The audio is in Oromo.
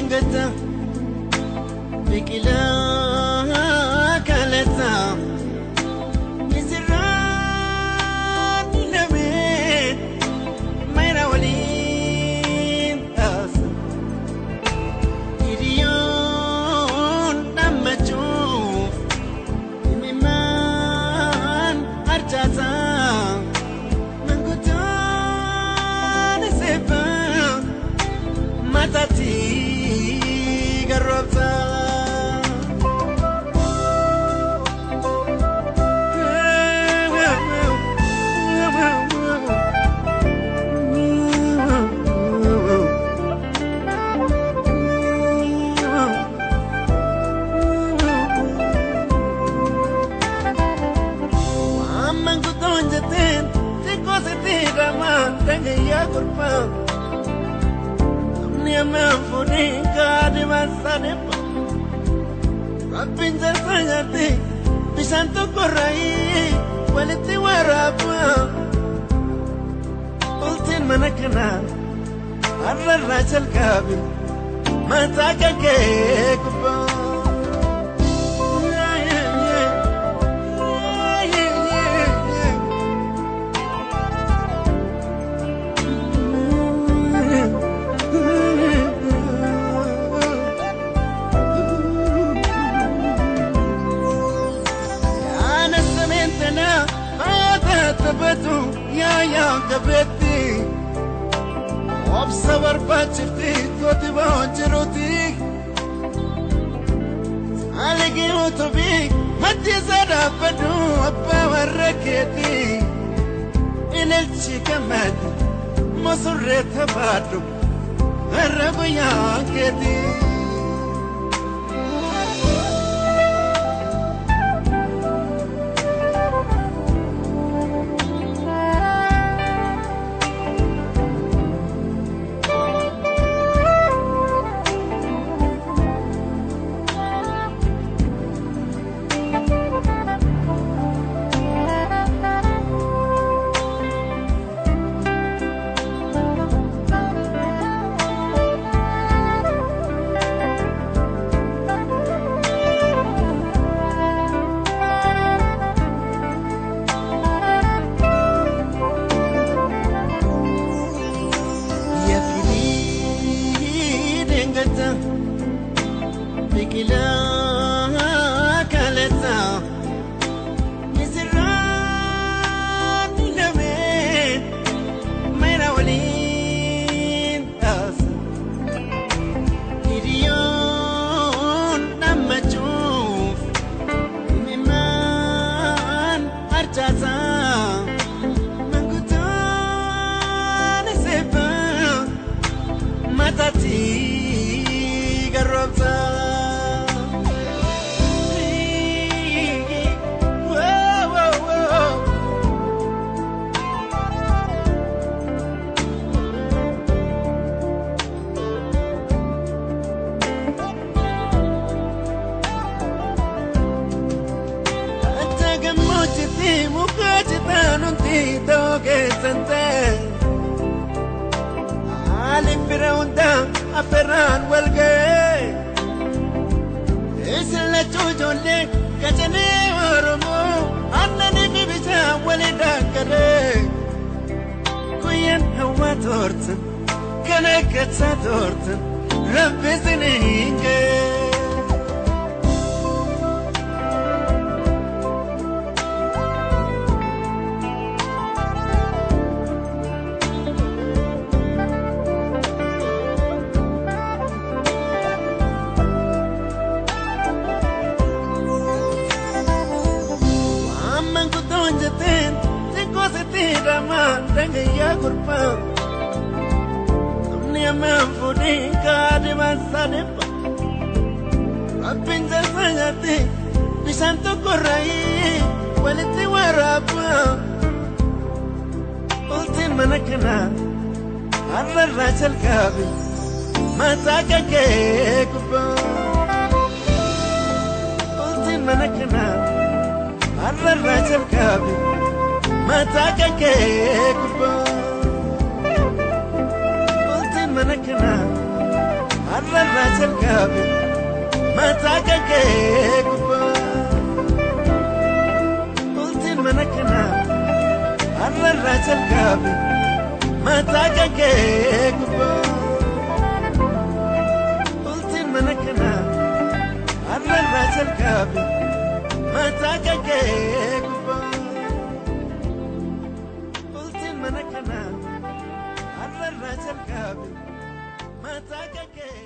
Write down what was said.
Dengata biqilaa kalata misirraan lameen mayra waliin taasa hiriyoon dhammachuuf imimmaan harcaasa manguddoon seebbaa mataatti garroobsa. Waan manguddoon jetteen xiqqoo sitti hidhamaa dhagayyaa gurbaa. Namni ammaan fuudhee kaadhimaa sadepa. Rabbiin jaarsa nyaate bishaan tokko irraa walitti waraaba. Bultiin mana kanaa har'a irraa jalqabe mataa kakee gubbaa. Yaana sameentana faata taphatu yaa yaa gabeetti. Obsa barbaachifti tooti bahuun jiruuti. Saaligii utubii maddi isaa dhaabbadhu abbaa warra keeti. Ilaalchi gammadi musurree taphaadhu har'a guyyaa keeti. Yaa firii dengata biqilaa kalata misirraan lameen mayra waliin taasa hiriyoon dhammachuuf imimmaan harcaasa manguddoon seebbaa mataatti garroobsa. Acha gammoojjitti muka citaan hundi ta'uu keessan ta'e. Haalli fira hundaa affeerraan wal ga'e. Isin lachuu ijoollee qacalee Oromoo aannanii fi bishaan waliin daakkalee. Guyyaan hawwaa tortan kan akkasaa tortan rabbi isiniin ga'e. Waan manguddoon jetteen xiqqoo sitti hidhamaa dhagayyaa gurbaa. Namni ammaan fuudhee kaadhimaa sadepa. Rabbiin jaarsa nyaate bishaan tokko irraa walitti waraaba. Bultiin mana kanaa har'a irraa jalqabe mataa kakee gubbaa. Bultiin mana kanaa har'a irraa jalqabe mataa kakee gubbaa. Bultiin mana kanaa. Har'arraa jalqabe mataa kan kee gubbaa. Bultiin mana kanaa har'arraa jalqabe mataa kan kee gubbaa. Bultiin mana kanaa har'arraa jalqabe mataa kan kee gubbaa. Bultiin mana kanaa har'arraa jalqabe mataa kan kee.